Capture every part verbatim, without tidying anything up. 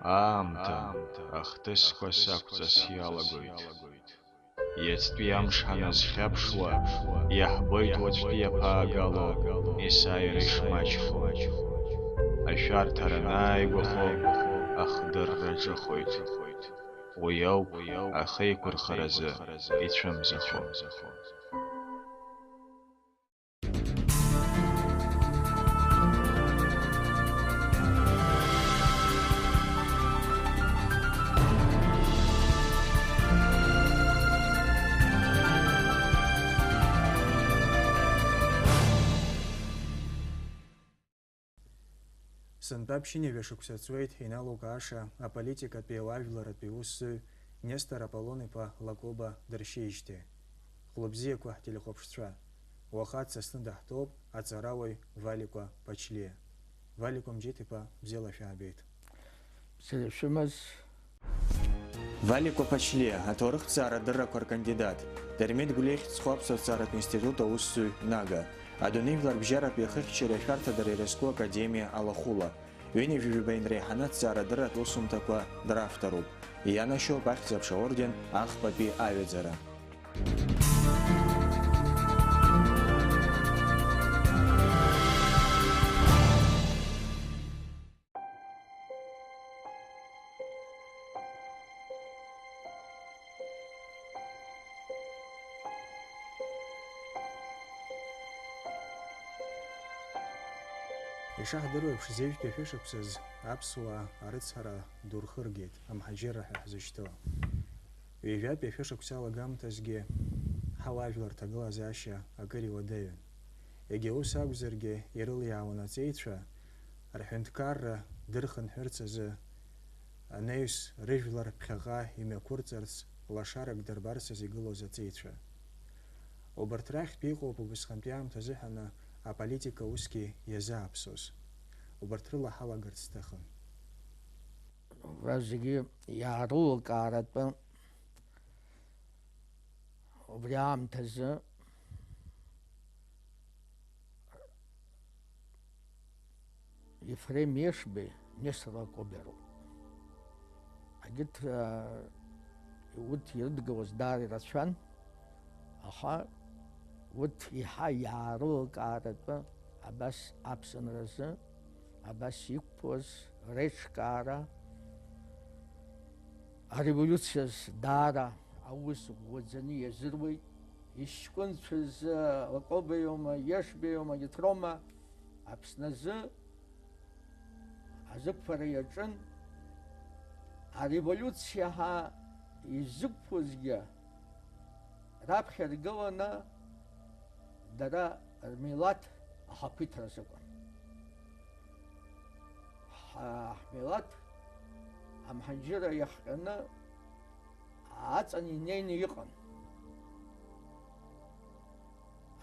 Аамҭа ахҭысқәа сақәҵас иалагоит. Иацтәи амш ҳаназхьаԥшуа, иаҳбоит уаҵәтәи аԥаагало есааира ишмаҷхо. Ашәарҭара анааигәахо, ахдырра ҿыхоит. Уи ауп ахеиқәырхаразы ицәымзахо. Сынтәа ԥшьынҩажәа шықәса ҵуеит иналукааша аполитикатәи ауаажәларратәи усзуҩ Нестор Аполлон-иԥа Лакоба дыршьеижьҭеи. Хәлыбзиақәа ҳтелехәаԥшцәа, уаха дсасны даҳтәоуп аҵарауаҩ Валикәа Ԥачлиа. Валикәа Мџьиҭ-иԥа, бзиала шәаабеит. Бзиара шәымаз. Валикәа Ԥачлиа, аҭоурыхҭҵаара адыррақәа ркандидат, Дырмит Гәлиа ихьӡ зху аԥсуа ҭҵааратә институт аусзуҩ нага, адунеижәлар бжьаратәи ахыхьчареи ашәарҭадареи ирызку академиа алахәыла, ҩынҩажәи жәаба инреиҳаны аҭҵаарадырратә усумҭақәа дравторуп, ианашьоуп Ахьӡ-аԥша орден ахԥатәи аҩаӡара. Ишаҳдыруа еиԥш, зежәтәи ашәышықәсаз аԥсуаа арыцҳара ду рхыргеит, амҳаџьырра ҳәа ҳзышьҭоу. Ҩажәатәи ашәышықәса алагамҭазгьы ҳауаажәлар рҭагылазаашьа акыр иуадаҩын. Егьа ус акәзаргьы, ирылиаауан аҵеицәа, рҳәынҭқарра дырхынҳәырц азы, анаҩс рыжәлар ԥхьаҟа имҩақәырҵарц, лашарак дырбарц азы игылоз аҵеицәа. Убарҭ рахьтә иҟоуп убасҟантәи аамҭа азыҳәаны аполитика усгьы иазааԥсоз. Убарҭ рыла ҳалагарц сҭахын. Убра зегьы иаарылукааратәы убри аамҭазы Ефрем Иашбеи Нестор Лакобеи роуп. Егьырҭ, а, урҭ ирыдгылоз даара ирацәан, аха урҭ еиҳа иаарылкааратәы абас аԥсынразы, абас иқәԥоз реиҿкаара, ареволиуциаз даара аус ӷәӷәаӡаны иазыруеит. Иҷкәынцәаз, а, Лакобеиоума, Иашбеиоума, Итрома, Аԥсназы азықәԥара иаҿын, ареволиуциа ҳәа изықәԥозгьы раԥхьа ргыланы дара рмилаҭ ахақәиҭра азыҳәан. Ҳа-, ҳмилаҭ амҳаџьырра иахҟьаны аҵан инеины иҟан.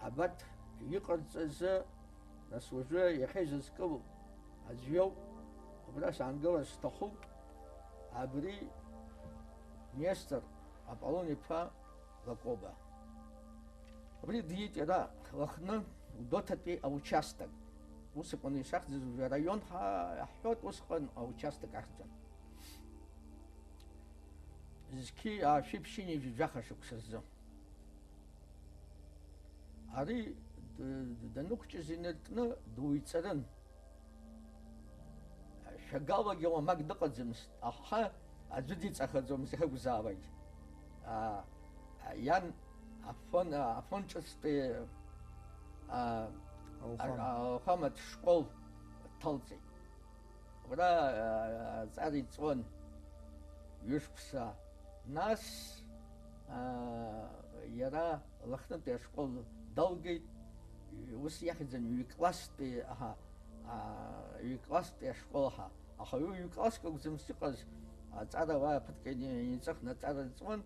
Абарҭ иҟарҵазы, нас, уажәы иахьа изызкыло аӡә иоуп, убра саангылар сҭахуп, абри Нестор Аполлон-иԥа Лакоба. Абри диит иара Лыхны Гәдоуҭатәи аучасток. Ус акәын ишахьӡыз, уажәы араион ҳа-, ҳҳәоит, усҟан аучасток ахьӡын. Зқьи аашәи ԥшьынҩажәи жәаха шықәса рзы. Ари д-, д-, данықәҷыз инаркны дуаҩҵарын. Шәагалагьы уамак дыҟаӡамызт, аха аӡәы диҵахаӡомызт иахьакәзаалакгьы. А, а, иан Афон, а, Афон ҿыцтәи, а, Ауахәама. А, ауахәаматә школ дҭалҵеит. Убра, а, аҵара иҵуан ҩышықәса. Нас, аа, иара Лыхнытәи ашкол далгеит, ус иахьӡын ҩ-класстәи, аҳа, аа, ҩ-класстәи ашкол, аҳа. Аха уи ҩ-класск акәӡамызт иҟаз, аҵара уа ԥыҭк ианиҵыхны аҵара рҵуан,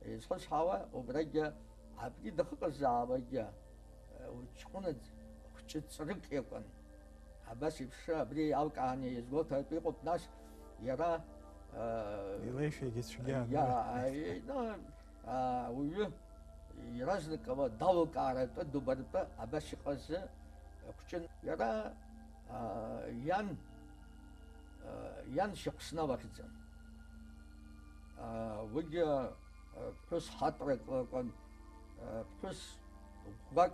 изхысҳәаауа, убрагьы абри дахыҟазаалакгьы, ҷкәынаӡ хәҷы ҵәрык иакәын. Абас еиԥш абри алкааны изгәоуҭартә иҟоуп, нас иара, э, илеишәагьы цәгьан, иа-, уи. Э, ну, а, уаҩы иаразнакала далкааратәы, дубартәы абас иҟазы хәҷын. Иара, а, иан, а, Иан шьахәсна лахьӡын. Уигьы ԥҳәыс ҳатрак лакәын, ԥҳәыс ӷәӷәак,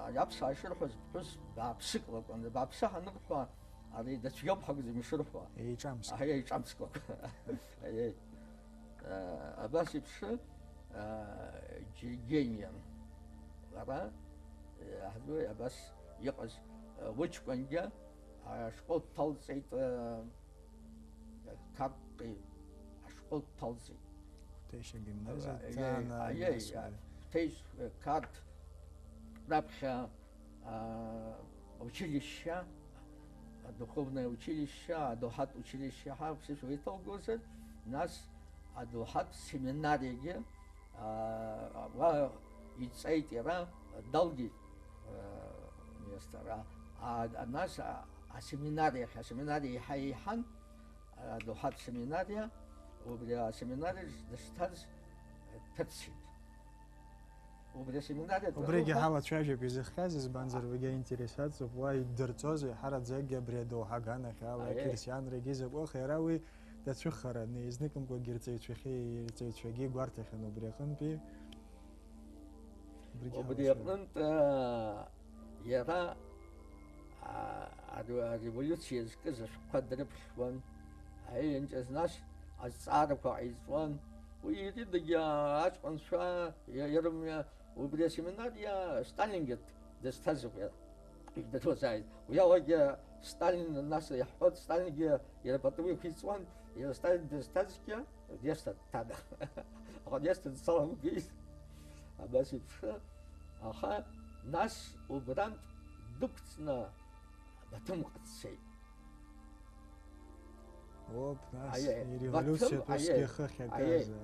ари аԥсуаа ишырҳәоз, ԥҳәыс бааԥсык лакәын. Бааԥсы ҳанырҳәа, ари дацәгьоуп ҳакәӡам ишырҳәо. Еиҿамск. Аҳ, еиҿамск лакәын. Аиеи. Абас еиԥш, џьергениан. Лара, иаҳдыруеит, абас иҟаз, лыҷкәынгьы ашкол дҭалҵеит, Қарҭтәи ашкол дҭалҵеит. Қәҭешь агимназиа Аиеи, дҭанаан аиеи, нас уи. Қәҭешь, Қарҭ раԥхьа, а, училище, духовное училище, адоуҳатә училище ҳәа аԥсышәала иҭалгозар, нас адоуҳатә семинариагьы, а, уа иҵеит иара, далгеит, а, Нестор, а, а, нас, а, асеминариахь, асеминариа еиҳа еиҳан, а, адоуҳатә семинариа, убри асеминариаҿ дышҭаз, а, дҭырцеит. Убри асеминариа Убригьы дҭахуп. Ҳалацәажәап изыхҟьаз, избанзар, уигьы аинтерес ацуп, уа иддырҵоз еиҳараӡакгьы абри адоуҳа аганахь ала, Аиеи. Ақьырсианрагьы изакәыхи, иара уи дацәыхараны, изныкымкәагьы рҵаҩцәахьы, рҵаҩцәагьы игәарҭахьан убри аҟынтәи. Убригьы Убри ҳалацәажәап. Аҟнынтә, аа, иара, аа, аре-, ареволиуциа зкыз ашәҟәқәа дрыԥхьуан, аиеинҵәаз нас азҵаарақәа ҟаиҵон. Уи иридагьы аҷкәынцәа иа-, ирымҩа Убри асеминариа Сталингьы дызҭаз уи, ижәдыруазааит. Уи алагьы Сталин, нас иаҳҳәоит, Сталингьы иара пату иқәиҵон, иара Сталин дызҭазгьы Нестор дҭан. Аха Нестор дцаламгеит. Абас еиԥш. Аха нас убрантә дықәҵны Баҭымҟа дцеит. Оп, нас Аиеи, иреволиуциатә Баҭым, усгьы аиеи, ахы ахьакыз, аиеи. Аиеи.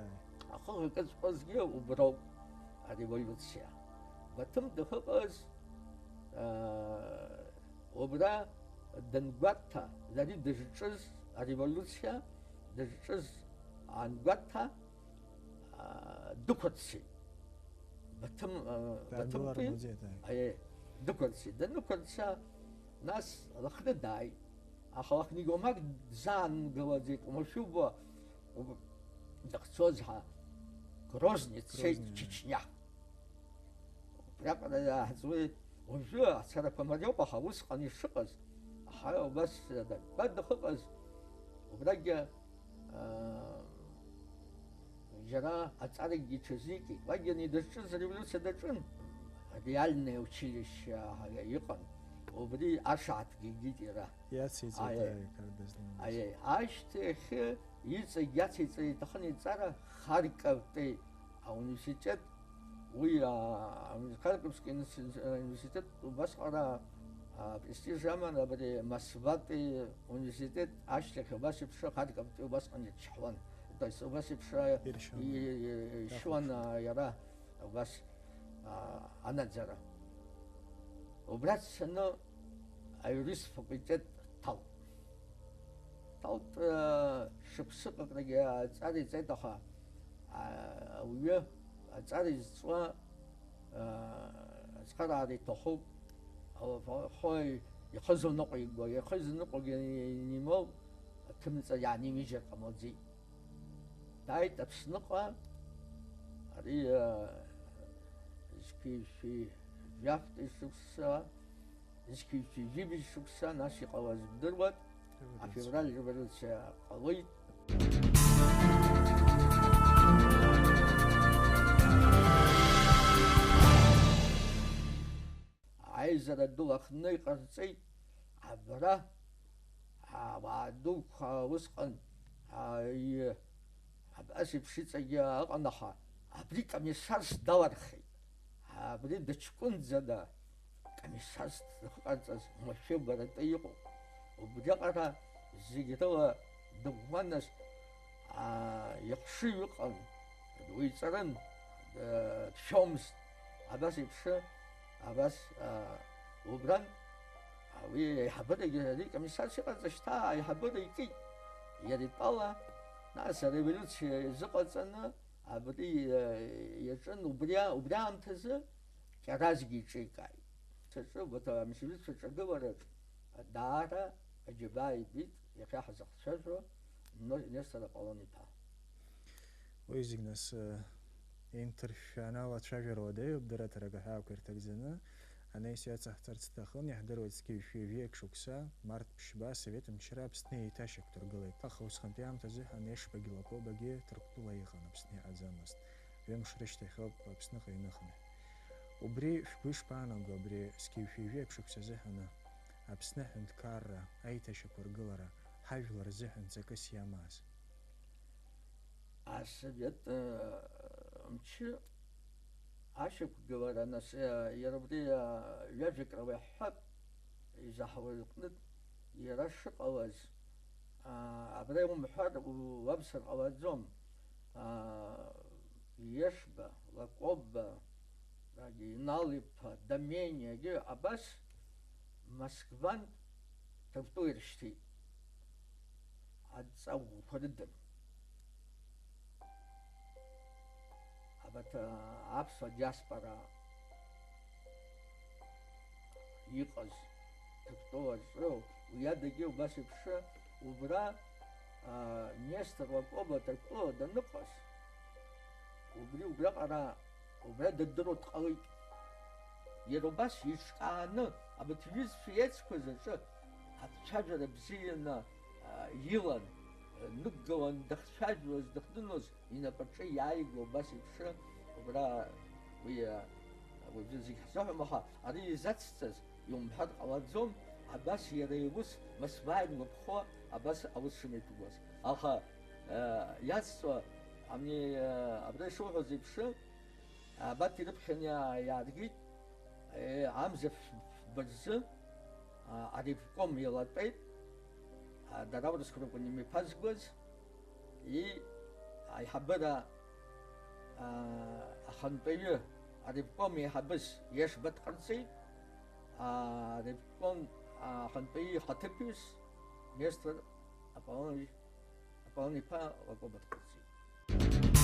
Ахы ахькыҵәҟьозгьы уброуп ареволиуциа. Баҭым дахьыҟаз, аа, убра дангәаҭа, ари дызҿыз ареволиуциа, дызҿыз аангәаҭа, аа, дықәырцеит. Баҭым, аа, Баҭымтәи, Дангылар музеи, да. Аиеи, дықәырцеит. Данықәырца, нас Лыхны дааит. Аха Лыхнигьы уамак дзаангылаӡеит, уамашәа убо, уб-, дахьцоз ҳа, Грозни дцеит, Грозни, Чечниа. Убриаҟара иааҳҵуеит, уажәы ацарақәа мариоуп, аха усҟан ишыҟаз, аха убас даб дахыҟаз, убрагьы, аа, џьара аҵарагьы иҽазикит. Уагьы ани дызҿыз ареволиуциа даҿын, реальное училище ҳәа иҟан, убри ашааҭгьы игеит иара. Иациҵеит, Аиеи. Аиеи, кыр дызлымаз. Аиеи, ашьҭахь иҵегь иациҵар иҭахын иҵара Харьковтәи ауниверситет, уи, а, Харьковский инс-, университет убасҟара, а, престиж аман, абри Москватәи университет ашьҭахь убас еиԥш Харьковтәи убасҟан ирчҳауан. То есть убас еиԥш, а, Иршьуан. И-, и-, иршьуан, а, иара убас, а, анаӡара. Убра дцаны аиурист факультет дҭалт. Дҭалт, э, шықәсык акрагьы аҵара иҵеит, аха, а, ауаҩы аҵара изҵуа, э, ацхыраара иҭахуп. Ахы ихы зыныҟәиго, ихы зыныҟәиганы ианимоу, аҭымҵа иаанимыжьыр ҟамлаӡеит. Дааит Аԥсныҟа, ари, э, зқьи жәшәи жәафтәи шықәса, зқьи жәшәи жәибжь шықәса, нас иҟалаз бдыруан, афевраль револиуциа ҟалоит. Аизара ду Лыхны иҟарҵеит, абра, ауаа дуқәа усҟан, а, и-, абас еиԥш иҵегьы ыҟан, аха абри комиссарс далархеит. Абри дыҷкәынӡаны комиссарс дыҟарҵаз уамашәа баратәы иҟоуп. Убриаҟара зегь рыла дыӷәӷәан, нас, аа, ихшыҩ ыҟан, дуаҩҵарын, э, дшәомызт. Абас еиԥш, абас, аа, убран, уи аиҳабырагьы, ари комиссарс иҟаҵа шьҭа аиҳабыра икит. Иара итәала, нас ареволиуциа изыҟаҵаны, абри, э, иаҿын, убри, убри аамҭазы Кьаразгьы иҿикааит. Саҿы, вот, амшевикцәа ҿагылараҿ даара аџьабаа ибеит иахьа ҳзыхцәажәо Нестор Аполлон-иԥа. Уи зегь нас, э, инҭыршәшәааны алацәажәара уадаҩуп, дара ҭарак аҳәаақәа ирҭагӡаны, анаҩс иацаҳҵарц сҭахын, иаҳдыруеит, зқьи жәшәи жәеи акы шықәса, март ԥшьба, асовет мчра Аԥсны еиҭашьақәдыргылеит. Аха усҟантәи аамҭазы ҳәа Нешбагьы Лакобагьы Ҭырқәтәыла иҟан, Аԥсны иҟаӡамызт. Ҩымш рышьҭахьоуп Аԥсныҟа иныхны. Убри шәгәы ишԥаанаго, абри зқьи жәшәи жәеи акы шықәса азыҳәаны Аԥсны аҳәынҭқарра аиҭашьақәыргылара ҳажәлар рзыҳәан ҵакыс иамаз? Асовет, э, мчы ашьақәгылара, нас, э, иара убри, э, ҩажәак рыла иаҳҳәап, изаҳауа иҟнытә иара шыҟалаз, э, абра иумҳәар, у-, уамсыр ҟалаӡом. Э, Иешба, Лакоба, Инал-иԥа, Домениагьы абас Москвантә Ҭырқәтәыла ирышьҭит. Адҵа ӷәӷәақәа рыдын. Абарҭ, а, аԥсуа диаспора иҟаз Ҭырқәтәылаҿы, уи адагьы убас еиԥш убра, а, Нестор Лакоба Ҭырқәтәыла даныҟаз, убри убраҟара, убра дырдыруа дҟалеит. Иара убас иҿкааны абарҭ ҩызцәа иацқәаз аҿы ацәажәара бзианы, а, илан, а, днықәгылан дахцәажәоз, дахьдәылоз, инапаҿы иааигәа убас еиԥш, убра уи, а, уажәы зегь ҳзаҳәом, аха ари изацҵаз иумҳәар ҟалаӡом, абас иара иус Москва ианлыԥхо абас аус шымҩаԥгоз. Аха, а, иацҵо, ами, а, абра ишуҳәаз еиԥш, Абарҭ ирыԥхьаны иаа-, иааргеит, е, амза фба рзы, а, аревком еилатәеит, а, дара аурысқәа ракәын имҩаԥазгоз, и, аиҳабыра, а, ахантәаҩы, аревком еиҳабыс Иешба дҟарҵеит, а, аревком, а, ахантәаҩы ихаҭыԥҩыс Нестор Аполлон-, Аполлон-иԥа Лакоба дҟарҵеит.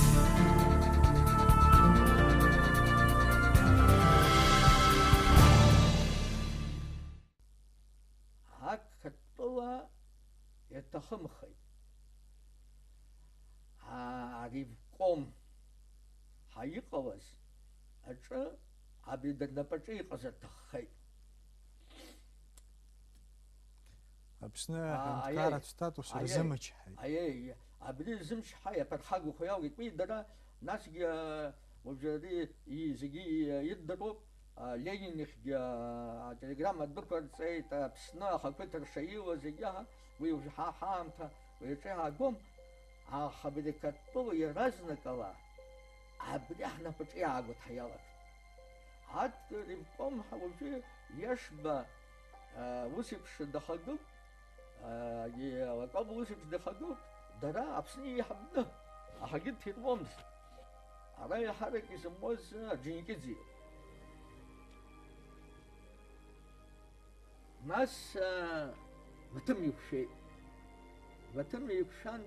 Ақырҭтәыла иаҭахымхеит. А-, аревком ҳа иҟалаз аҿы абри дырнапаҿы иҟазар ҭаххеит. Аԥсны А, аҳәынҭқарратә аиеи. Статус Аиеи. Рзымычҳаит. Аиеи, абри рзымчҳаи аԥырхагахо иалгеит. Уи дара насгьы, а, уажәы ари и-, зегьы и-, ирдыруп. А, Ленин ихьгьы, а, ателеграмма дәықәырҵеит, Аԥсны ахақәиҭра шаиуа зегьы, аҳа, уи уажәы ҳа ҳаамҭа уи аҿы иаагом. Аха абри Катәыла иаразнакала абри ҳнапаҿы иаагоит ҳәа иалагеит. Адгьыл ревком ҳәа уажәы Иашба, а, ус еиԥш дахагылт, а, и-, Лакоба ус еиԥш дахагылт, дара Аԥсны еиҳабны аҳагьы дҭирбомызт. Ара еиҳарак изымуаз Орџьоникиӡе иоуп. Нас, а, Баҭым еиқәшәеит. Баҭым еиқәшәан,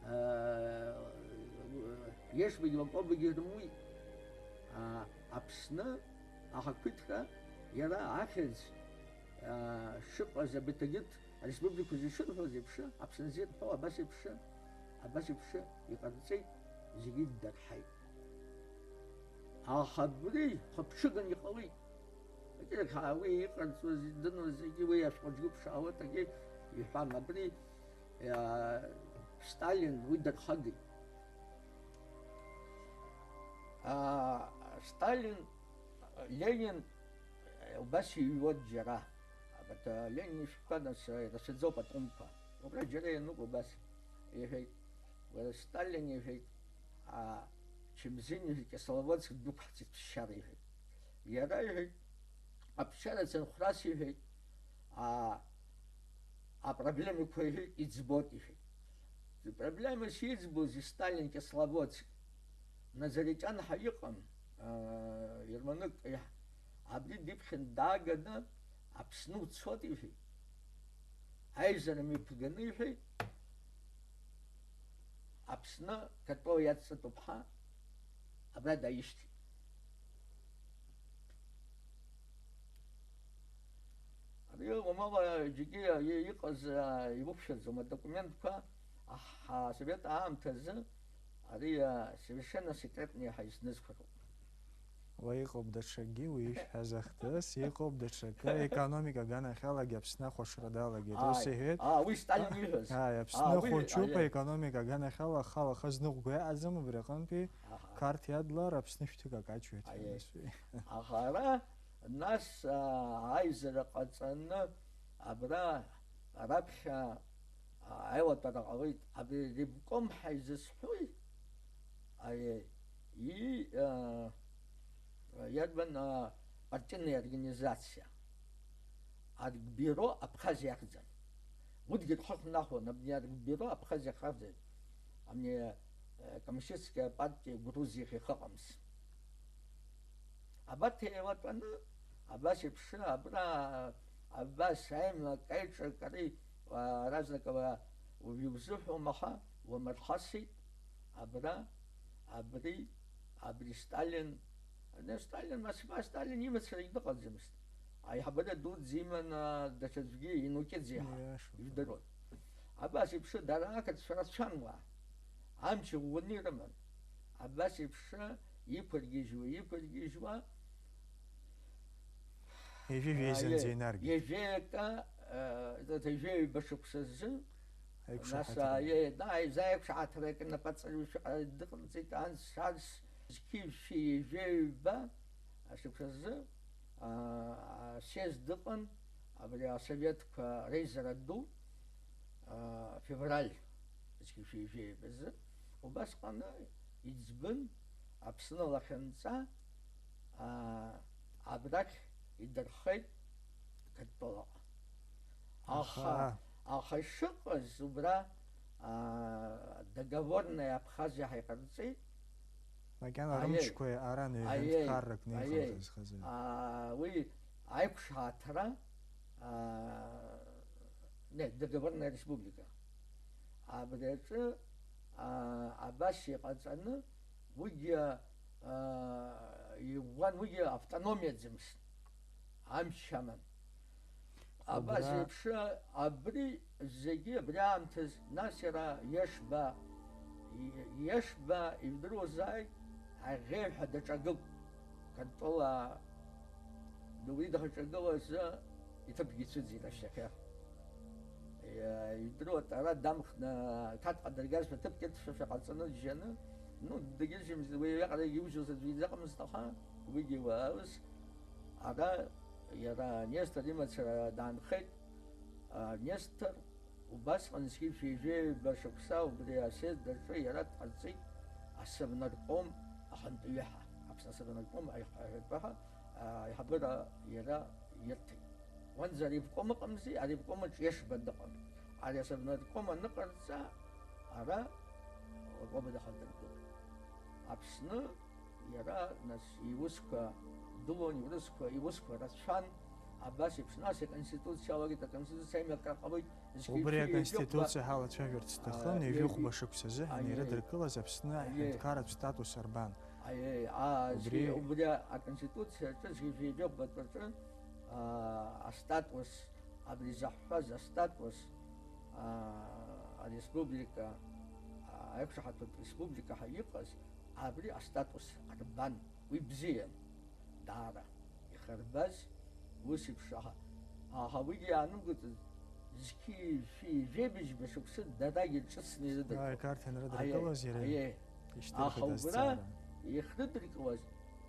а, Иашбагьы Лакобагьы рымуит. А, Аԥсны ахақәиҭра иара ахьӡ, а, шыҟаз абарҭ егьырҭ ареспубликақәа зегьы шырҳәоз еиԥш, Аԥсны зирҳәо абас еиԥш, абас еиԥш иҟарҵеит, зегьы иддырҳаит. Аха абри хәаԥҽыган иҟалеит. Акьырак ҳа-, уи иҟарҵоз, идыруаз зегьы уи ашәҟәы џьгәыԥшаауеит, акгьы иҳәам. Абри, а, Сталин уи дырхагеит. А, Сталин, Ленин, убас иҩуан џьара. Абарҭ, а, Ленин ишәҟәқәа нас, а, ирацәаӡоуп атомқәа. Убра џьара иануп убас, иҳәеит. Уара Сталин, иҳәеит, а, Чымзин, иҳәеит, Кисловодск дәықәҳҵеит ԥсшьара, иҳәеит. Иара, иҳәеит, аԥсшьара цынхәрас, иҳәеит, а, апроблемақәа, иҳәеит, иӡбоит, иҳәеит. Проблемас иӡбози Сталин Кисловодск? Назаритиан ҳәа иҟан, а, германык, иаҳ-, абри диԥхьан дааганы Аԥсны уцот, иҳәеит. Аизара мҩаԥганы, иҳәеит, Аԥсны Катәыла иацҵатәуп ҳәа абра дааишьҭит. Иҟоума, џьаргьы иҟаз, а, иуқәшәаӡом адокументқәа, аҳ-, асовет аамҭазы ари, а, совершенно секретно иаҳа изнызқәароуп. Уа иҟоуп даҽакгьы, уи ишәҳәаз ахҭыс, иҟоуп даҽакы, економика аганахьалагьы Аԥсны ахәаҽра далагеит, ус Ааи. иҳәеит. Аа, уи Сталин ииҳәаз. Ааи, Аԥсны Аа, уи, хәыҷуп, аиеи. Аекономика аганахьала ахала хазныҟәга иаҟаӡам, убри аҟынтәи Аҳа. Қарҭ иадлар Аԥсны шәҭык акаҷуеит ҳәа Аиеи. нас уи. Аха ара, нас, аа, аизара ҟаҵаны, абра, раԥхьа, аа, аилатәара ҟалеит. Абри ревком ҳәа изызҳәои? Аиеи. И, аа, иарбан, аа, партийная организация? Аргбюро Абхазиа ахьӡын. Урҭгьы рхы хнахуан, абни Аргбюро Абхазиа ахьӡын. Абни, э, коммунистическая партия Грузии ахь ихыҟамз. Абарҭ еилатәаны, абас еиԥш, абра, абас аимак, аиҿак, ари, а, аразнакала иузыҳәом, аха уамырхасит, абра, абри, абри Сталин, не, Сталин, Москва, Сталин имацарагь дыҟаӡамызт. Аиҳабыра дуӡӡа иман, а, даҽаӡәгьы, Инукидзе ҳәа, Иашоуп. ижәдыруан. Абас еиԥш дара ақырҭцәа рацәан уа. Амч ӷәӷәаны ирыман. Абас еиԥш иқәыргьежьуа, иқәыргьежьуа, Ежәи жәеизанӡа аиеи, инаргеит. Ежәеи акы, э, ежәеи ҩба шықәса азы, нас, Аиқәшаҳаҭра. аиеи, да, аиза аиқәшаҳаҭра акы напаҵаҩышәа дыҟарҵеит, анс, арс, зқьи жәшәи ежәеи ҩба шықәса азы, а, асезд ыҟан, абри асоветқәа реизара ду, а, февраль зқьи жәшәи ҩажәи ҩба азы, убасҟаны иӡбын Аԥсны лахьынҵа, а, абрахь идырхеит Қырҭтәылаҟа. Аха, Аха. аха ишыҟаз убра, а, договорная Абхазиа ҳәа иҟарҵеит. Макьана Аиеи. рымчқәа ара Аиеи. ныҳәынҭқаррак Аиеи. неихалҵаз хазы. А, уи аиқәшаҳаҭра, а, не, договорная республика. Абри аҿы, а, абас иҟаҵаны, уигьы, а, иӷәӷәан, уигьы автономиаӡамызт, амч аман. Абас Убра еиԥш абри зегьы абри аамҭаз, нас иара Иашба, И-, Иашба ижәдыруазааит, аӷьеҩҳәа даҿагылт. Кантола ду уи дахьаҿагылаз иҭыԥгьы ицәыӡит ашьҭахьы. Иа-, ижәдыруа ара дамхны Қаҭҟа дыргазшәа ҭыԥк ирҭшәашәа ҟаҵаны џьшьаны, ну, дагьыжьымызт, уи аҟара иужьоз аӡәы изыҟамызт, аха уигьы уаалыс ара иара Нестор имацара даанхеит. А, Нестор убасҟан зқьи жәшәи ҩажәи ҩба шықәса убри асезд аҿы иара дҟарҵеит асовнарком ахантәаҩы ҳәа, Аԥсны асовнарком аиҳ-, аҳәатәы ҳәа, а, аиҳабыра иара ирҭеит. Уанӡа аревком ыҟамзи, аревком аҿы Иашба дыҟан. Ари асовнарком аныҟарҵа, ара Лакоба дахадыргылеит. Аԥсны Иара, нас, иусқәа дылон, иурысқәа, иусқәа рацәан, абас еиԥш, нас, аконституциа алагеит, аконституциа аимак ҟалоит, зқьи Убри жәшәи ҩажәи аконституциа ҩба, ҳалацәажәарц сҭахын, а, ҩажәи ҩажәи хәба шықәсазы ҳәа аиеи, ира дыркылаз Аԥсны аиеи, аҳәынҭқарратә статус арбан? Аиеи, а, Убри зқьи, убри аконституциа аҿы, зқьи жәшәи ҩажәи хәбатәы аҿы, а, астатус, абри заҳҳәаз астатус, а, ареспублика, а, аиқәшаҳаҭтәратә республика ҳәа иҟаз, абри астатус арбан. Уи бзиан, даара ихарбаз ус еиԥш, аха, аха уигьы иаанымгыцыз, зқьи жәшәи жәибжьба шықәса дарагьы ҿыцны ирыдыркылеит. Ааи, Қарҭ ианрыдыркылоз Аиеи, иара аиеи. ишьҭырхит Аха убра азҵаара. Ихрыдыркылаз,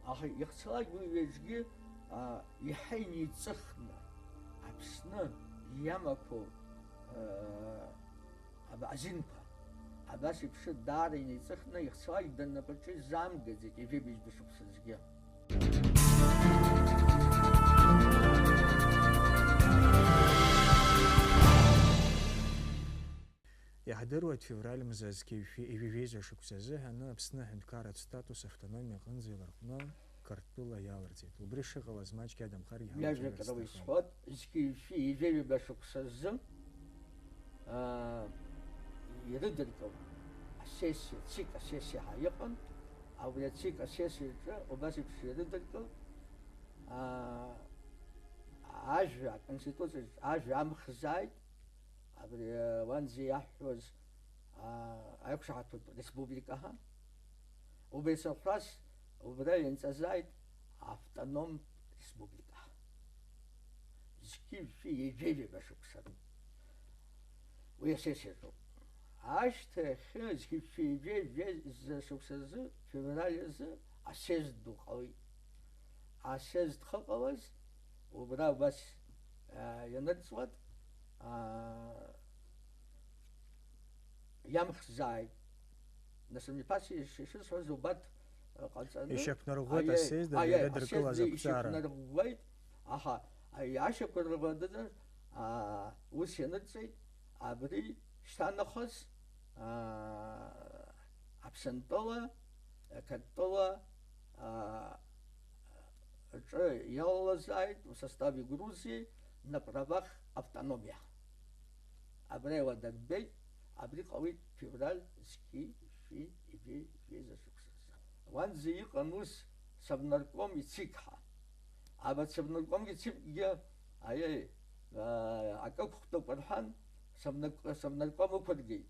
аха ихцалак уи ҩаҿгьы, а, иаҳа инеиҵыхны Аԥсны иамақәоу, а, Аб-, азинқәа, абас еиԥш даара инеиҵыхны ихцалак даннапаҿы изаамгаӡеит ҩажәи быжьба шықәсазгьы. Иаҳдыруеит, февраль мза зқьи жәшәи ҩажәи жәеиза шықәса азыҳәаны Аԥсны аҳәынҭқарратә статус автономиа аҟынӡа иларҟәны Қырҭтәыла иаларҵеит. Убри шыҟалаз маҷк иадамхаргьы ҳалацәажәарц Ҩажәа ҟара сҭахын. Исҳәот, зқьи жәшәи ҩажәи ҩба шықәса азы, аа, ирыдыркылт асессиа, ЦИК асессиа ҳәа иҟан. Абри ацик асессиаҿы убас еиԥш ирыдыркылт, аа, Ажәа, аконституциаҿ ажәа амхзааит, абри, уанӡа иаҳҳәоз, а, аиқәшаҳаҭтәратә республика ҳәа. Убри сырхәас, убра ианҵазааит автономтә республика ҳәа. Зқьи жәшәи ҩажәи жәаба шықәса. Уи асессиаҿоуп. Ашьҭахь зқьи жәшәи ҩажәи жәаба шықәсазы, февраль азы асезд ду ҟалеит. Асезд хыҟалаз, убра убас, а, ианырҵуат, а, иамхзааит. Нас абни ԥаса иш-, ишысҳәаз убарҭ, а, ҟаҵаны, Ишьақәнарӷәӷәеит аиеи, асезд, аиеи, ирыдыркылаз асезд ақәҵара. Ишьақәнарӷәӷәеит, аха, аи, ашьақәырӷәӷәа дыдыр, а, ус ианырҵеит, абри шьҭа нахыс, а, Аԥсынтәыла, Қырҭтәыла, а, рҿы иалалазааит, в составе Грузии, на правах автономия. Абра иуадарбеит, абри ҟалеит февраль зқьи жәшәи ҩажәи жәеиза шықәсазы. Уанӡа иҟан ус Совнарком ицик ҳәа. Абарҭ Совнарком ицикгьы, аиеи, а, акы ықәхтәуп рҳәан, Совнарк-, Совнарком ықәыргеит.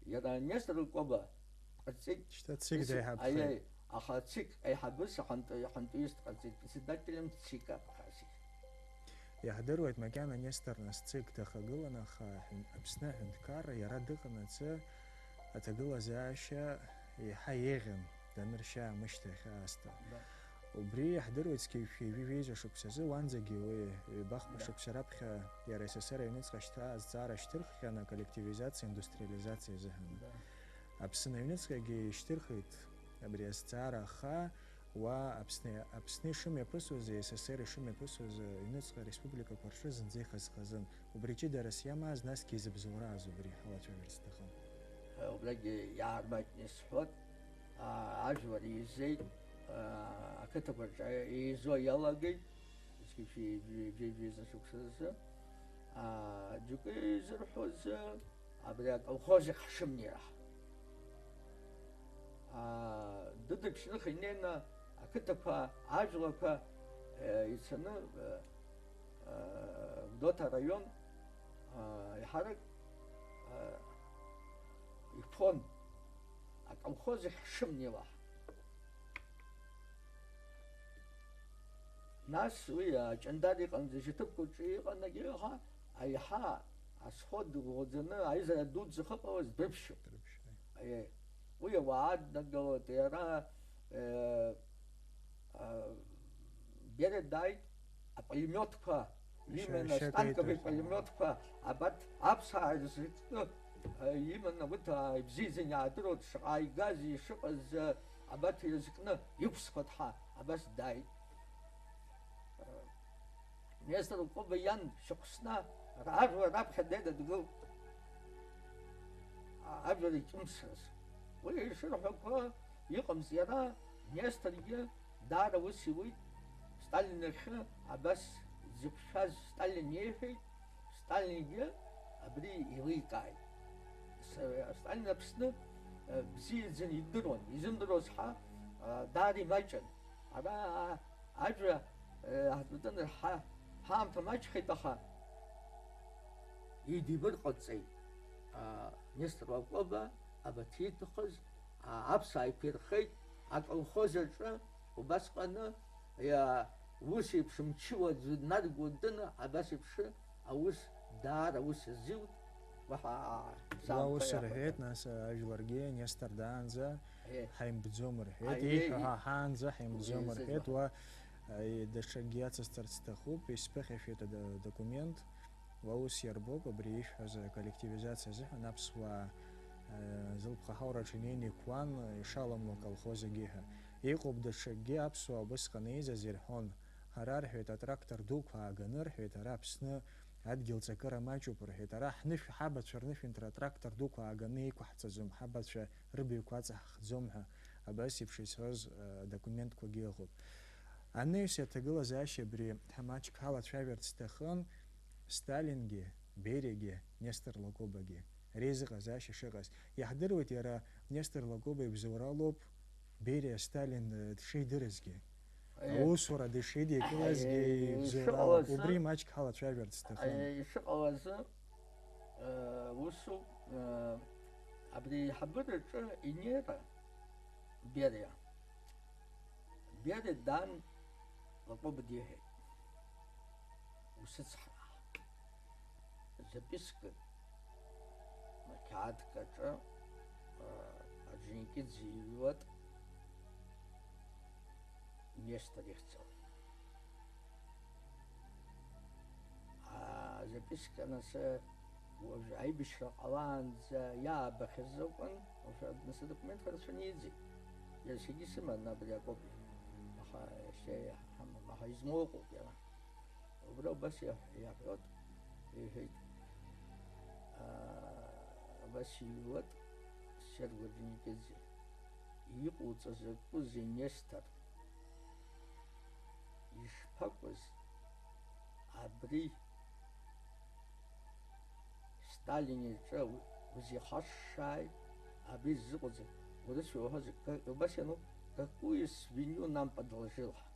Иара Нестор Лакоба ҟарҵеит. Шьҭа ЦИК Ис-, деиҳабхеит. Аиеи, аха ЦИК аиҳабыс ахантәаҩ-, ахантәаҩыс дҟарҵеит, председателем ЦИКа Абхазии. Иаҳдыруеит, макьана Нестор нас ЦИК дахагылан, аха аҳәын-, Аԥсны аҳәынҭқарра иара дыҟанаҵы аҭагылазаашьа еиҳа еиӷьын, даныршьа амышьҭахь аасҭа. Да. Убри иаҳдыруеит, зқьи жәшәи ҩажәи жәеиза шықәсазы, уанӡагьы уи ҩбахԥа Да. шықәса раԥхьа иара СССР аҩныҵҟа шьҭа азҵаара шьҭырххьан, аколлективизациа, индустриализациа азыҳәан. Да. Аԥсны аҩныҵҟагьы ишьҭырхит абри азҵаара, аха уа Аԥсны, Аԥсны ишымҩаԥысуаз, СССР ишымҩаԥысуаз, аҩныҵҟа республикақәа рҿы зынӡа ихаз-хазын. Убри ҷыдарас иамаз, насгьы изыбзоурааз убри ҳалацәажәарц сҭахын. Убрагьы иаармаҷны исҳәот, аа, ажәлар еизеит, аа, ақыҭақәа рҿы еизо иалагеит, зқьи жәшәи ҩажәи жәеиза шықәсазы, аа, џьоукы изырҳәоз, абри аколхоз ихшымнеира. Аа, дыдыԥшныха инеины ақыҭақәа, ажәлақәа, э, ицаны, э, э, Гәдоуҭа араион, э, еиҳарак, э, иԥон, аколхоз ихшымнеилаҳ. Нас уи аҷандар иҟан, зышьаҭыԥқәа рҿы иҟан, егьараха аиҳа асход ӷәӷәаӡаны аизара дуӡӡа ахьыҟалаз дрыԥшьон. Дрыԥшьон. Аиеи. Уи ауаа днагалоит, иара, э, а, Бериа дааит, апулемиотқәа, Ишәа-, именно ишәа станковый кеиҭәахьан. Пулемиотқәа, абарҭ аԥсаа ирызкны, э, именно урҭ, а, ибзиаӡаны иаадыруеит, шаҟа ааигаз, ишыҟаз, э, абарҭ ирызкны иқәсхуеит ҳәа, абас дааит. Э, Нестор Лакоба иан Шьахәсна ра-, ажәлар раԥхьа днеины дгылт. А-, ажәлар икьымсраз. Уи ишырҳәақәо иҟамызт иара, Несторгьы даара ус иуит, Сталин иахьы абас дзықәшәаз Сталин иеиҳәеит, Сталингьы абри еиликааит. С-, Сталин Аԥсны, э, бзиаӡаны идыруан, изымдыруаз ҳәа, э, даара имаҷын. Ара, а, ажәа, э, ҳтәатәын ҳа-, ҳаамҭа маҷхеит, аха идибырҟаҵеит, а, Нестор Лакоба, абарҭ ииҭахыз, а, аԥсуаа иқәирхеит, аколхоз аҿы убасҟаны, иа-, ус еиԥш мчыла аӡәы днаргонданы, абас еиԥш аус даара ус азиут, уаҳа Уа ус саамҭа рҳәеит, иахәеит. Нас, ажәларгьы, Нестор даанӡа Аиеи. Ҳаимбӡом рҳәеит, Аиеи. Ииҳәо ҳаанӡа ҳаимбӡом Аиеи, рҳәеит, зегьы. Уа, аи, даҽакгьы ацысҵарц сҭахуп, исԥыхьашәеит адо-, адокумент, уа ус иарбоуп, абри ишәҳәаз аколлективизациа азыҳәан аԥсуаа, э, зылԥха ҳаураҿы инеины иқәлан, ишаламло аколхоз агьи ҳәа. Иҟоуп даҽакгьы, аԥсуаа убысҟан еизаз ирҳәон, ҳара, рҳәеит, атрактор дуқәа ааганы, рҳәеит, ара Аԥсны адгьыл ҵакыра маҷуп, рҳәеит, ара ҳнышә, ҳабацәа рнышәынҭра атрактор дуқәа ааганы иқәаҳҵаӡом, ҳабацәа рыбаҩқәа аҵаҳхӡом ҳәа, абас еиԥш исҳәоз, э, документқәагьы ыҟоуп. Анаҩс аҭагылазаашьа абри ҳа маҷк ҳалацәажәарц сҭахын, Сталингьы, Бериагьы, Нестор Лакобагьы реизыҟазаашьа шыҟаз. Иаҳдыруеит, иара Нестор Лакоба ибзоуралоуп Бериа Сталин, э, дшидырызгьы. Аусура дышидикылазгьы, Е, ибзоурала ишыҟалаз, убри маҷк ҳалацәажәарц сҭахын. Е, ишыҟалаз, э, усуп, э, абри аиҳабыраҿы инеира Бериа. Бериа дан Лакоба диҳәеит. Усыцҳа. Запискак, қьаадк аҿы, а, Орџьоникиӡе иҩуеит Нестор ихьӡала. А, записка, нас, уажә аибашьра ҟалаанӡа иаабахьаз акәын, уажә, нас, адокументқәа рацәаны иӡит. Иара саргьы исыман абри акопиа. Аха иашьа иаҳамам, аха измоу ыҟоуп иара. Убра убас иаҳ-, иаҳәоит, иҳәеит, аа, убас иҩуеит Сергио Орџьоникиӡе. Иҟоуҵаз закәызеи, Нестор? Ишԥакәыз абри Сталин иҿы у-, узихашшааи, абри ззыҟоуҵаз, урысшәа уҳәозар, ка-, убас иануп, какую свинью нам подложил ҳәа.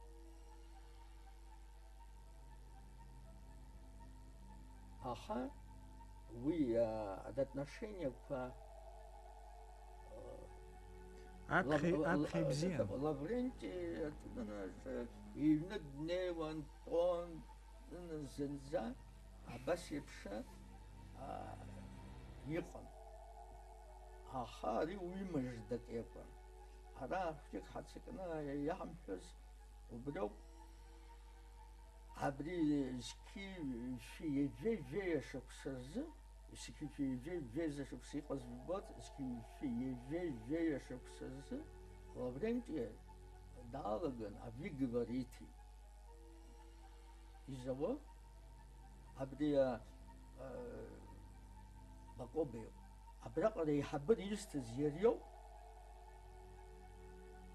Аха уи, а, адотношениақәа, а, Аԥхьа, лав-, аԥхьа ибзиан. Лавренти аҿы иҩны днеиуан, дтәон, зынӡа абас еиԥш, а, иҟан. Аха ари уи мыждак иакәын. Ара хәҷык ҳаццакны иаҳамҳәоз убриоуп. Абри зқьи жәшәи ҩажәи жәаҩа шықәса рзы, зқьи жәшәи ҩажәи жәаҩа шықәса иҟаз жәбоит, зқьи жәшәи ҩажәи жәаҩа шықәса рзы Лавренти даалаган авиговор иҭеит. Изауа абри, а, а, Лакоба иоуп. Абраҟа реиҳабыра изҭаз иара иоуп.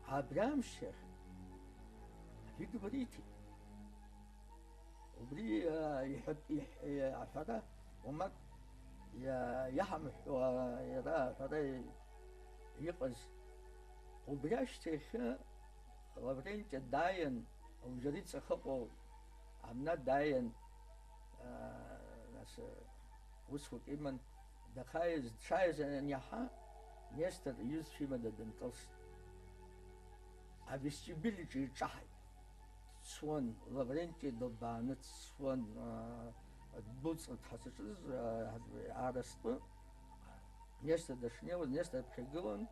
Абри амшьҭахь авиговор иҭеит. Убри, а, иҳәатә, иҳ-, иа-, аҳәара, уамак иа-, иаҳамҳәо, а, иара аҳәара иҟаз. Убри ашьҭахь Лавренти дааин, Аужьари ҵахыҟоу амна дааин, аа, нас, усқәак иман, дахаиз, дшааиз аниаҳа, Нестор иҩызцәа имада дынкылст. Авестибиль аҿы иҿаҳаит. Дцон, Лавренти дылбааны дцон, аа, ддәылҵ-, дҳазаҿыз, аа, арыстәы. Нестор дышнеиуаз, Нестор аԥхьа игылан,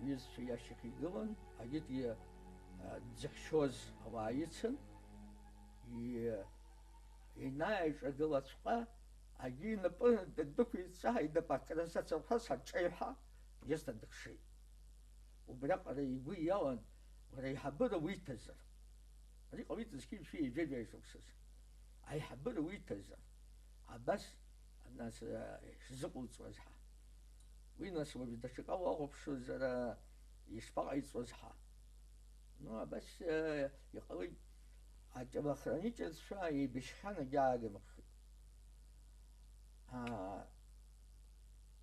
иҩызцәа иашьахь игылан, агьигьы, а, дзыхьчоз ауаа ицын, и-, ианааиҿагылаҵәҟьа, агьи инапы дындәықәиҵәа, инапы акрызацәырҳәа, саҿеиҳәа, Нестор дыхшеит. Убраҟара игәы иалан, уара аиҳабыра уиҭазар. Ари ҟалеит зқьи жәшәи ҩажәи жәаҩа шықәсазы. Аиҳабыра уиҭазар. Абас, нас, э, ишзыҟауҵуаз ҳәа. Уи, нас, уажә даҽакы уахәаԥшуазар, э, ишԥаҟаиҵоз ҳәа. Ну, абас, э, иҟалеит, ателохранительцәа еибашьхьан, егьаагымхеит. Аа,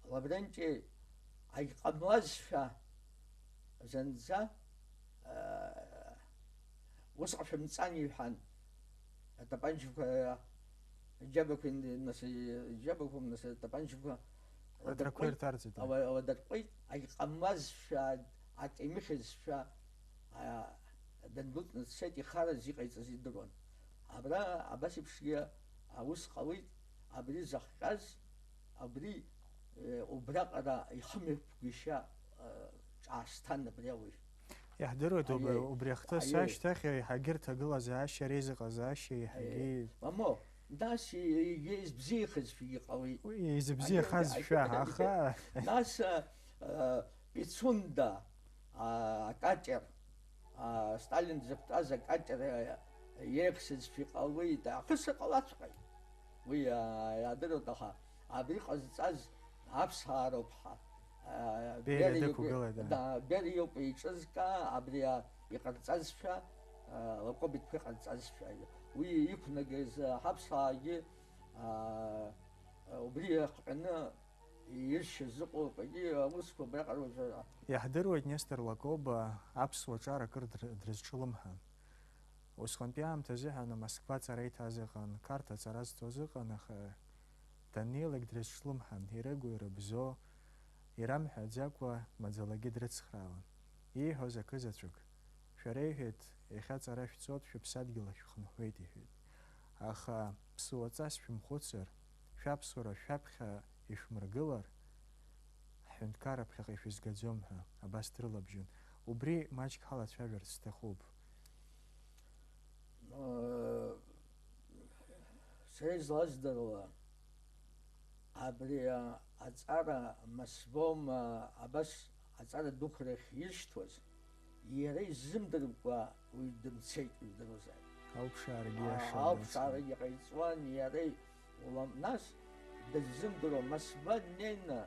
Лавренти агьҟамлазшәа зынӡа, аа, усҟан шәымҵан, иҳәан, атапанчақәа, аџьабақәа, нас, аџьабақәа, нас, атапанчақәа Атрақәа ирҭарҵеит, ала-, аладырҟәит, агьҟамлазшәа, ак имыхьызшәа, аа, дындәылҵны дцеит, ихараз иҟаиҵаз идыруан. Абра абас еиԥшгьы аус ҟалеит, абри захҟьаз, Абри, э, убраҟара ихымҩаԥгашьа, э, ҿаасҭан абри ауаҩ. Иаҳдыруеит, уб-, Аиеи. Убри ахҭыс Аиеи. Ашьҭахь еиҳагьы рҭагылазаашьа, реизыҟазаашьа еиҳагьы Аиеи. Мамоу, нас и-, егьа изыбзиахазшәагьы ҟалеит. Уи изыбзиахазшәа, Аиеи, аха аиеи. Нас, э, э, Пицунда, а, акатер, а, Сталин дзықәтәаз акатер, а, иеихсызшәа иҟалеит, ахыс ыҟалаҵәҟьеит. Уи, а, иаадыруеит, аха абри ҟазҵаз аԥсаароуп ҳәа, а, Бериа Бериа иоуп, дықәгылеит, да. Да, Бериа иоуп иҿызкаа, абри, а, иҟарҵазшәа, а, Лакоба иҭыԥ иҟарҵазшәа. Уи иқәнагаз, а, ҳаԥсаагьы, а, убри иахҟьаны Иршьыз ыҟоуп, егьи аусқәа абраҟара уажәы. Иаҳдыруеит, Нестор Лакоба аԥсуа ҿар акыр др-, дрызҿлымҳан. Усҟантәи аамҭазыҳәан Москва аҵара иҭаз ыҟан, Қарҭ аҵара зҭоз ыҟан, аха даннеилак дрызҿлымҳан, ирыгу, ирыбзоу, ирамҳәаӡакәа маӡалагьы дрыцхраауан. Ииҳәоз акы заҵәык. Шәара, иҳәеит, иахьа аҵара шәцоит, шәыԥсадгьыл ахь шәхынҳәуеит, иҳәеит. Аха ԥсуаҵас шәымхәыцыр, шәаԥсуара шәаԥхьа ишәмыргылар, ҳҳәынҭқарра ԥхьаҟа ишәызгаӡом ҳәа абас дрылабжьон. Убри маҷк ҳалацәажәарц сҭахуп. Э, Сара излаздыруа, абри, а, аҵара Москвоума, абас аҵара дуқәа рахь иршьҭуаз, иара изымдыркәа уаҩ дымцеит, ижәдыруазааит. Алԥшаарагьы Аа, иашан, алԥшаарагьы ҟаиҵуан, иара и-, улам-, нас дыззымдыруа, Москва днеины,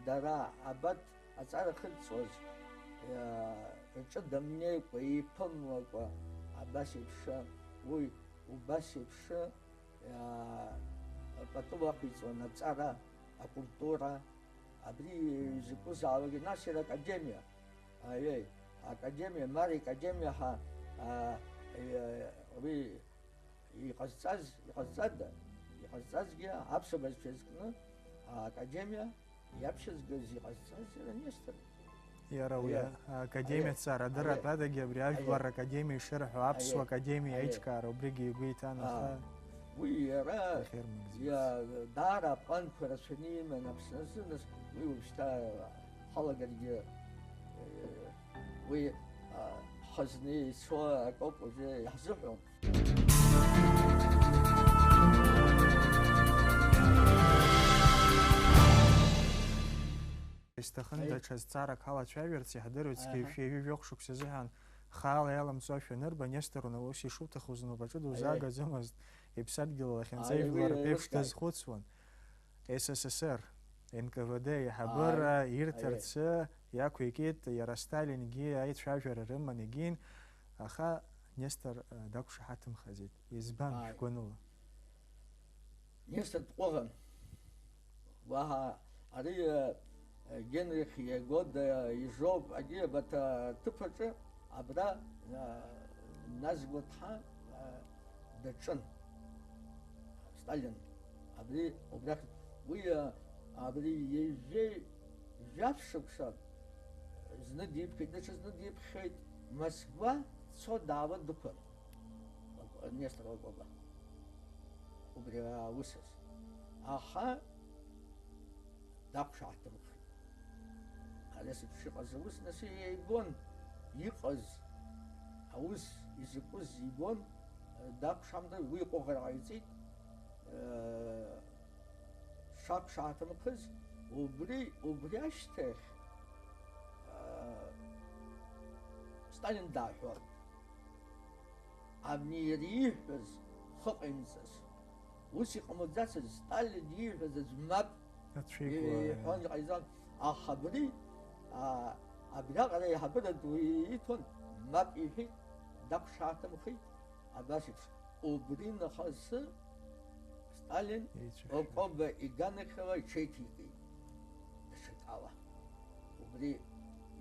дара абарҭ аҵара ахьырҵоз, иа-, рҿы дымнеикәа, иԥымлакәа, абас еиԥш, уи убас еиԥш, иа-, пату ақәиҵон, аҵара, акультура, абри закәызаалакгьы, нас иара академиа, аиеи, академиа, Мариа академиа ҳәа, а, е, уи иҟазҵаз, иҟазҵада? Иҟазҵазгьы аԥсуа бызшәа зкны, а, академиа иаԥшьызгаз иҟазҵаз иара Нестор. Иара уи Аиеи. А-, академиа Аиеи. Ацара, Аиеи. Адырратәадагьы абри Аиеи. Ажәлар академиа ишырҳәо, аԥсуа Аиеи. Академиа Аиеи. Аиҿкаара, убригьы игәы иҭан, Аа. Аха уи иара дахьырмыгӡеит. Иа-, даара апланқәа рацәаны иман Аԥсны азы, нас уи уажәшьҭа ҳалагаргьы, э, уи, а, ҳхазны ицо акоуп уажәы иаҳзыҳәом. Исҭахын Аиеи. Даҽа зҵаарак ҳалацәажәарц, иаҳдыруеит, Аҳа. Зқьи жәшәи ҩажәи жәохә шықәса азыҳәан хаала иаламҵуашәа анырба, Нестор, уна ус ишуҭаху знапаҿы Аиеи. Дузаагаӡомызт, иԥсадгьыл лахьынҵа Аиеи, ижәлар уи реиԥш еилыскааит. Дазхәыцуан. С С С Р, Н К В Д аиҳабыра Аиеи. Ирҭарцы Аиеи. Иақәикит, иара Сталингьы аицәажәара рыман егьин, аха Нестор, э, дақәшаҳаҭымхаӡеит. Избан Ааи. Шәгәаныла? Нестор дҟәыӷан. Уаҳа ари, э, Генрих Иагода ижоуп, агьи абарҭ аҭыԥ аҿы абра, э, Назгәа ҭҳа, э, даҿын. Сталин абри убрахь, уи, э, абри ҩажәи жәаф шықәса зны диԥхьеит, даҽазны диԥхьеит, Москва дцо-даауа дықәын. Нестор Лакоба. Убри аус азы. Аха дақәшаҳаҭымхеит. Арыс еиԥш иҟаз аус, нас, иибон, иҟаз аус, изакәыз ибон, дақәшаҳаҭым-, уи ҟәыӷара ҟаиҵеит, э, дшақәшаҳаҭымхыз, убри, убри ашьҭахь, э, Сталин дааҳәуан. Абни иара ииҳәаз хыҟаимҵаз. Ус иҟамлаӡацызт, Сталин ииҳәаз аӡә мап Ацәеигәара. Иҳәон, иҟаиҵон. Аха абри, а, абриаҟара аиҳабыра ду иҭон, мап иҳәеит, дақәшаҳаҭымхеит, абас еиԥш. Убри нахыс Сталин Еицәышәшәа. Окоба иганахьала иҽеиҭеикит. Даҽакала. Убри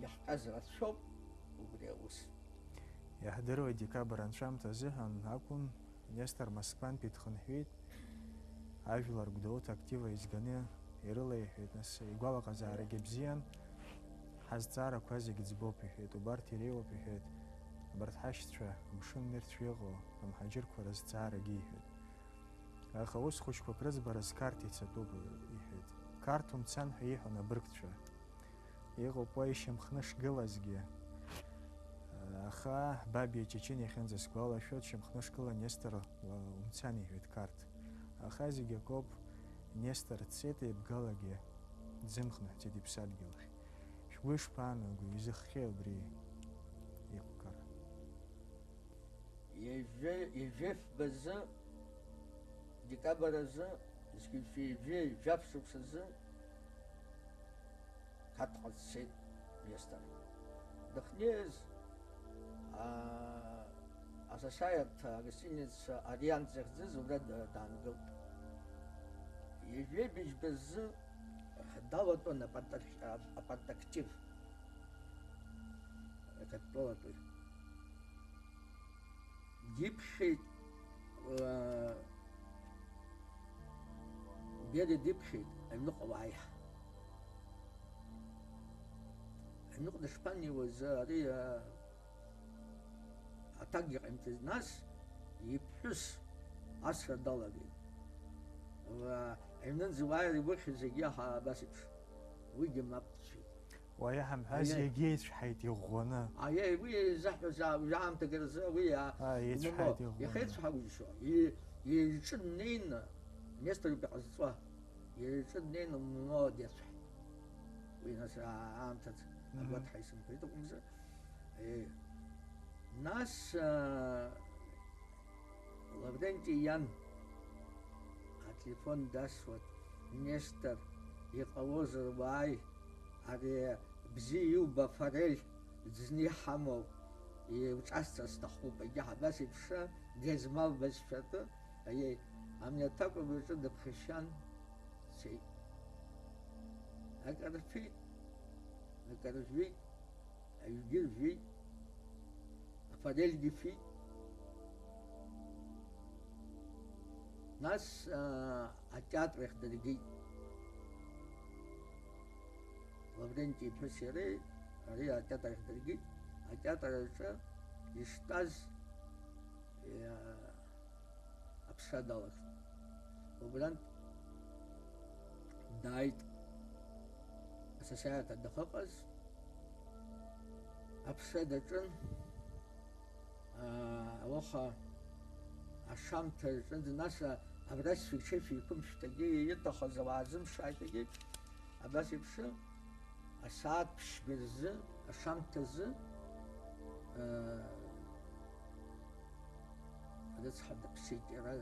иаҳҟьаз рацәоуп, убри аус. Иаҳдыруеит, декабр анҵәамҭа азыҳәан акәын, Нестор Москвантәи дхынҳәит, ажәлар Гәдоуҭа актива изганы ирылеиҳәеит, нас игәалаҟазаарагьы бзиан, ҳазҵаарақәа зегь ӡбоуп, иҳәеит, убарҭ иреиуоуп, иҳәеит, абарҭ ҳашьцәа, амшын нырцә иҟоу амҳаџьырқәа рызҵаарагьы, иҳәеит. Аха ус хәыҷқәак рыӡбараз Қарҭ ицатәуп, иҳәеит. Қарҭ умцан ҳәа иҳәон абыргцәа. Иҟоуп уа ишьамхнышгылазгьы. Аха Бабиа Чечен иахьынӡасгәалашәо, дшьамхнышгыла Нестор ла-, умцан, иҳәеит Қарҭ. Аха зегь акоуп, Нестор дцеит, еибгалагьы дзымхныҳәӡеит иԥсадгьыл ахь. Шәгәы ишԥаанаго, изыххьеи убри иқәгара? Ҩажәи, ҩажәи фба азы, декабр азы, зқьи жәшәи ҩажәи жәаф шықәса азы, Қарҭҟа дцеит Нестор. Дахьнеиз, аа, асасааирҭа агостиница Ариант захьӡыз убра да-, даангылт. Ҩажәи быжьба азы далатәан апарт-, а-, апартактив. Акапитолатәи. Диԥхьеит, э, Бериа диԥхьеит аҩныҟа уааи ҳәа. Аҩныҟа дышԥанеиуаз, ари, э, аҭакгьы ҟаимҵеит. Нас иԥҳәыс асра далагеит. Э, аҩнынӡа уааир иухьыз зегьы аха абас еиԥш. Уигьы мап дцәеит. Уаҩы ҳамҳәаз, аиеи, иагьеицәҳаит иӷәӷәаны. Аиеи, уи изаҳҳәаз, а, уи аамҭак рзы, уи, а, а, иеицәҳаит иӷәӷәаны. Иахьеицәҳауа џьысшьо, и-, иҿы днеины, Нестор иҟазҵо, иҿы днеины Момо диацәҳаит. Уи нас, а, аамҭаӡ, мгм, агәаҭҳәа исымҳәеит акәымзар. Е, нас, а, Лавренти иан ателефон дасуан, Нестор, иҟалозар уааи, ари бзиа иуба Форель ӡны иҳамоуп, иуҿасҵар сҭахуп, егьа абас еиԥш, гезмал бызшәа атәы, аиеи, амни аҭакәажә аҿы дыԥхашьан дцеит. Акы рфеит, акы ржәит. Аҩгьы ржәит, афорельгьы фит. Нас, аа, атеатр ахь дыргеит. Лавренти иԥҳәыс иареи ари атеатр ахь дыргеит. Атеатр аҿы иштәаз, иа-, аԥсра далагт. Убрантә дааит асасааирҭа дахьыҟаз. Аԥсра даҿын, аа, уаха ашамҭа рҿынӡа, нас, а, абра сшәиҽеи шәиқәымшәт, егьи иҭахыз ауаа азымшааит, егьи абас еиԥш. Асааҭ ԥшьба рзы, ашамҭазы, э, рыцҳа дыԥсит иара, э,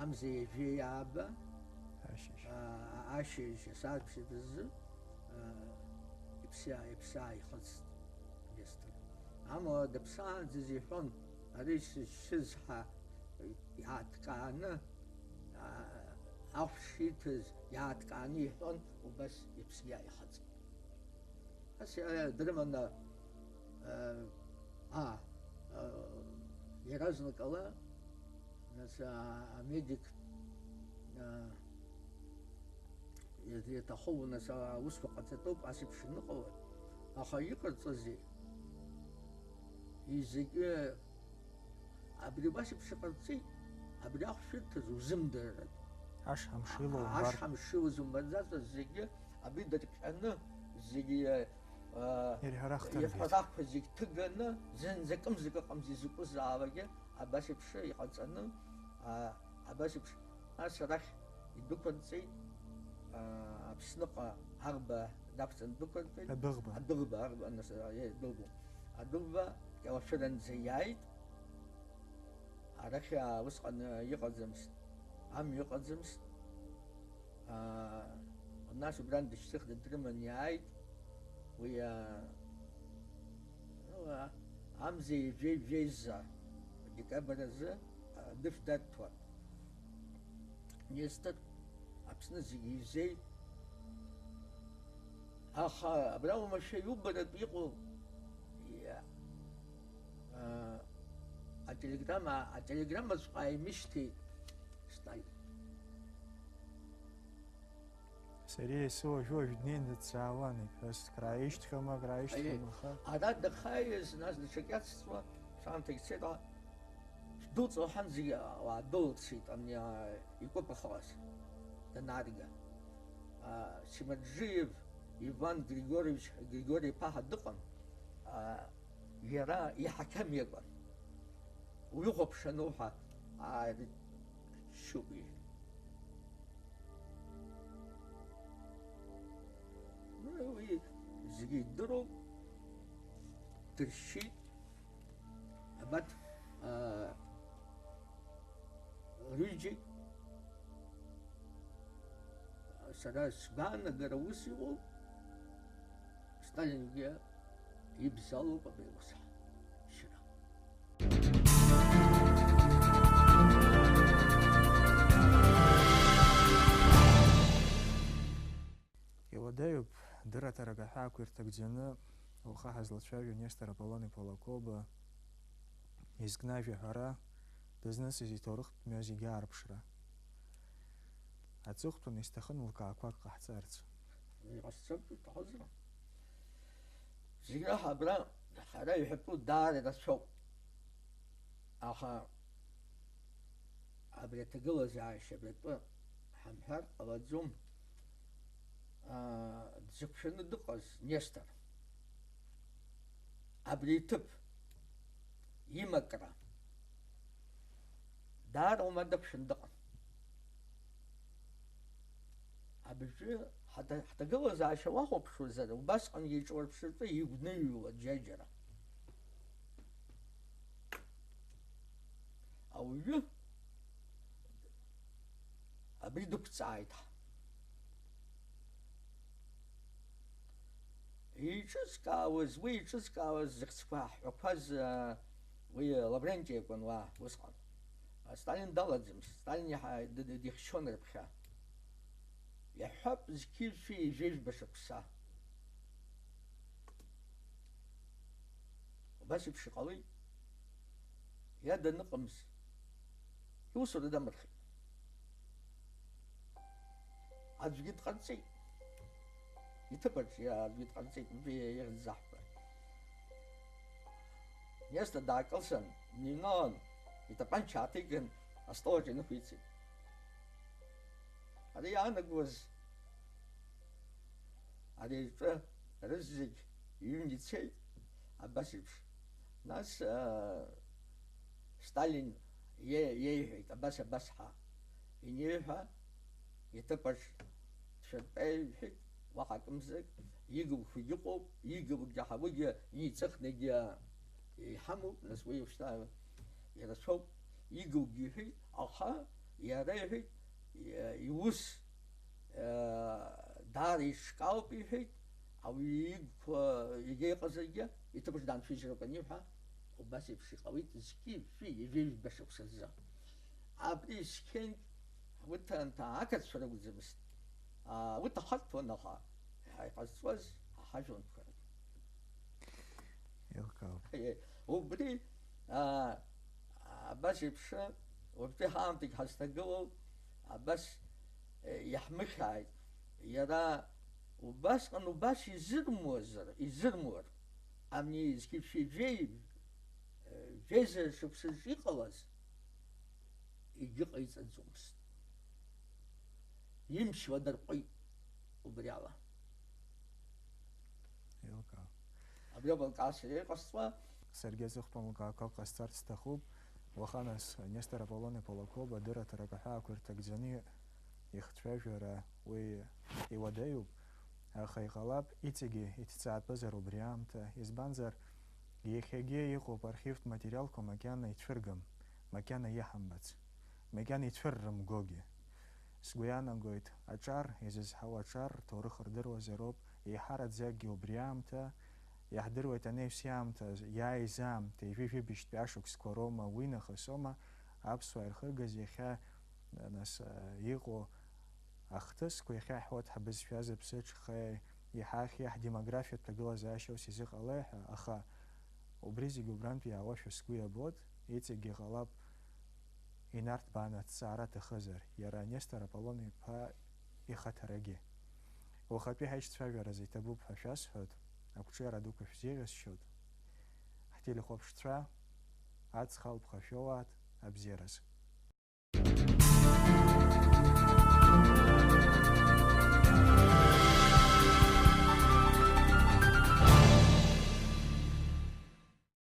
амза ҩажәи ааба, ашьыжь. А, ашьыжь, асааҭ ԥшьба рзы, э, иԥсы, иԥсы ааихыҵт Нестор. Амала дыԥсаанӡа изиҳәон, ари сызшьыз ҳәа иааҭкааны, а, ахә шиҭаз иааҭкааны иҳәон, убас иԥсгьы ааихыҵит. Ас, а, дрыманы, а, а, а, иаразнакала, нас, а, амедик, а, иаҭахуп, нас, аусқәа ҟаҵатәуп, ас еиԥш иныҟала. Аха иҟарҵозеи? Изегьы Абри убас еиԥш иҟарҵеит, абри ахә шәырҭаз узымдырыртә. Ашҳам шилоу умбар. Ашҳам шилоу зумбаӡацыз зегьы абри дырҟьаны, зегьы, а, ирҳәарахҭаргеит. Ирҳәарахқәа зегь ҭыганы, зынӡа акымзак ыҟамзи изакәызаалакгьы, абас еиԥш иҟаҵаны, а, абас еиԥш, нас арахь идәықәырҵеит, а, Аԥсныҟа аӷба дақәҵаны дәықәырҵеит. Адәыӷба. Адәыӷба, аӷба, нас, а, е, адәыӷба. Адәыӷба Кьалашәыранӡа иааит. Арахь, а, усҟан, а, иҟаӡамызт, амҩа ыҟаӡамызт. А, нас убрантә дышьҭыхны дрыман иааит. Уи, а, ну, а, амза ҩажәи жәеиза декабр азы, а, анышә дарҭон. Нестор, Аԥсны зегьы изеит. Аха абра уамашәа иубаратәы иҟоу, иа-, а, ателеграмма, ателеграммаҵәҟьа ааимышьҭит Сталин. Сара есуажәуажә днеины дсаауан, иԥҳәыс, акрааишьҭхьоума, акрааишьҭхьоума, аха. Ара дахьааиз, нас даҽакы иацҵуа, шамҭагь цеит, шәдәылҵ лҳәан, зегьы ауаа дәылҵит, ани, а, икәыпахалаз данаарга. А, Симаджиев Иван Григорьевич, Григори иԥа ҳәа дыҟан, а, иара иҳақьым иакәын. Уихәаԥш ануҳәа, аарччоуп иҳәеит. Ну, уи зегьы идыруп, дыршьит, абарҭ, а, рҩыџьегь, сара сгәаанагара ус иҟоуп, Сталингьы ибзалоуп абри аус шьра. Иуадаҩуп, дырраҭарак аҳәаақәа ирҭагӡаны, уаха ҳазлацәажәо Нестор Аполлон-иԥа Лакоба, изкны ажәаҳәара, дызнысыз иҭоурыхтә мҩа зегьы аарԥшра. Аҵыхәтәаны исҭахын лкаақәак ҟаҳҵарц. Иҟасҵартә иҭахызар? Зегь раҳа абра ҳара иҳәатәу даара ирацәоуп. Аха абри аҭагылазаашьа абратәы ҳамҳәар ҟалаӡом. Аа, дзықәшәаны дыҟаз Нестор, абри иҭыԥ имакра даара ума дықәшәаны дыҟан. Абыржәы ҳада-, ҳҭагылазаашьа уахәаԥшуазар, убасҟан иҿурԥшыртәы игәныҩуа џьаџьара. Ауаҩы абри дықәҵааит. Иҿызкаауаз, уи иҿызкаауаз зыхьӡқәа ҳҳәақәаз, уи Лавренти иакәын уа усҟан. Сталин далаӡамызт, Сталин иаҳа д-, д-, дихьчон рыԥхьа. Иаҳҳәап, зқьи жәшәи ҩажәи жәба шықәса. Убас еиԥш иҟалеит. Иа даныҟамыз, иусура дамырхит. Аӡәгьы дҟарҵеит. Иҭыԥаҿ иа-, аӡәгьы дҟарҵеит, уажәы иа-, ихьӡ заҳҳәар. Нестор даакылсын, дныҩналан, итапанча ааҭиган, астол аҿы инықәиҵеит. Ари иаанагоз, ари аҿы рызегь иҩны ицеит, абас еиԥш. Нас, аа, Сталин иеи-, иеиҳәеит, абас, абас ҳәа. Иниҳәа, иҭыԥаҿ дшәыртәа иҳәеит, уаҳа акымзарак, игылқәагь ыҟоуп, игылгьы ҳа-, уигьы иҵыхны егьи иҳамоуп, нас уи уажәшьҭа ирацәоуп, игылгьы иҳәеит, аха иара иҳәеит, и-, иус, э, даара иҿкаауп иҳәеит, ауаҩы игқәа егьа иҟазаргьы, иҭыԥаҿ данцәажәароуп аниҳәа, убас еиԥш иҟалеит зқьи жәшәи ҩажәи жәба шықәса рзы. Абри зқьынтә уҭанҭа ақырҭцәа ракәӡамызт. Аа, уҭахарҭәуан, аха иҟазҵоз ҳажәлантәқәа ракәын. Еилкаауп. Е, убри, аа, абас еиԥш, уажәтәи ҳаамҭагь ҳазҭагылоу, абас, е, иаҳмыхьааит. Иара убасҟан убас изырмуазар, изырмуар, ани зқьи жәшәи жәеи, е, жәеиза шықәсаҿ иҟалаз, егьыҟаиҵаӡомызт. Имч ладырҟәит убри ала. Еилкаауп. Абри ауп алкаасра иҟасҵауа. Саргьы аҵыхәтәан лкаақәак ҟасҵарц сҭахуп. Уаха нас Нестор Аполлон-иԥа Лакоба адырраҭарак аҳәаақәа ирҭагӡаны ихцәажәара уи иуадаҩуп, аха иҟалап, иҵегьы иҭҵаатәызар убри аамҭа, избанзар, иахьагьы иҟоуп архивтә материалқәа макьана ицәыргам, макьана иаҳамбац, макьана ицәыррымгогьы. Сгәы иаанагоит, аҿар, изызҳауа аҿар, рҭоурых рдыруазароуп, еиҳараӡакгьы убри аамҭа, иаҳдыруеит анаҩс иаамҭаз, иааиз аамҭа, ҩажәи жәибжьтәи ашықәсқәа роума, уи нахыс аума аԥсуаа ирхыргаз иахьа, нас, а, иҟоу ахҭысқәа, иахьа иаҳуа ҳбызшәа зыԥсы ҿхеи, иҳахьи, ҳдемографиатә ҭагылазаашьа ус изыҟалеи ҳәа, аха убри зегьы убрантә иаауашәа сгәы иабоит, иҵегьгьы ҟалап, инарҭбааны аҭҵаара аҭахызар, иара Нестор Аполлон-иԥа ихаҭарагьы. Уахатәи ҳаишьцәажәаразы иҭабуп ҳәа шәасҳәоит, ақәҿиара дуқәа шәзеиӷьасшьоит. Ҳтелехәаԥшцәа, аҵх алԥха шәоуааит, абзиараз.